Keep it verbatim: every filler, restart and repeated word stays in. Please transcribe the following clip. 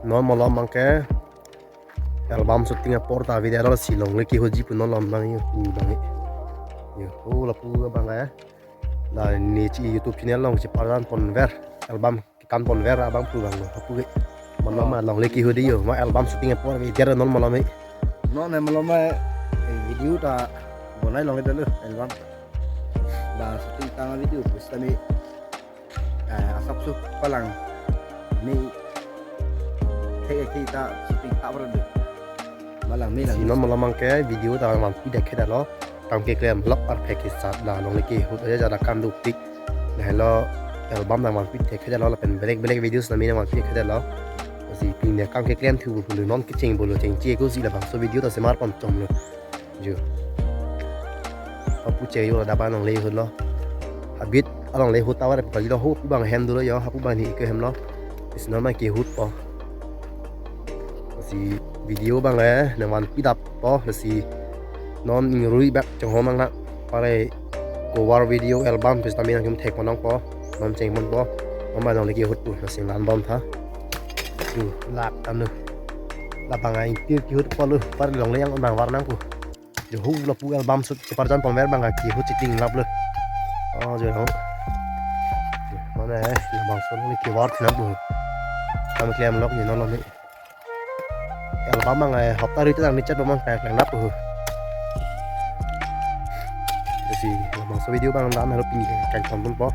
Non malom abangke album shooting apor ta video lo si longle kehutji pu non malom abang yo, ni abang yo. Yo, ho lapu abangke. La neli YouTube channel along cheparjan ponver, album kekan ponver abang pu abang lo, hapu ke. Malom ma longle kehut yo, ma album shooting apor ke der non malom e. Non malom ma, eh, video ta bonai longle dolo album. Ba shooting tang video pusitame, eh, asap su palang me thek thek ta shooting ta ber dolo. Malang me lang. Si non malom abangke video ta vanpi det khe detlo. Kam keklem lok arphek kesat la longle kehut aja jada kam duktik. Lahelo album nang vanpi det khe detlo lapen belek belek videos nang me nang vanpi det khe detlo. Si pine kam keklem thu bulu non kecheng bulu chengche ko si labangso video ta semar pon chom lo. Jo. Hapu che yo la daba longle hutlo. Habit alongle hut ta var pali lo, hapu abang hem dolo yo, hapu abang ni ke hem lo. Isi non ma kehut po. Si video abang le nang vanpi dap po, si non ingrui bak chonghong nang na pare cover video album pusitame nangkethek pon nangpo, non cheng ponpo, non ma longle kehut pu, nasi nang bom tha. Yo, lak anu. Labang a ingtir kehut po lo, pare longle yang abang var nangpo. Jo, ho lapu album shoot cheparjan ponver abangke kehut chetinglap lo. Oh, jo ho. Mane labangso longle kevar thinang pu. Kam klem lok ni non lo ni. Album abang, eh, hopta ri ta nang ni chat abang kaklem lap pu. Lasi labangso video abang dan halo pini kan ton ponpo.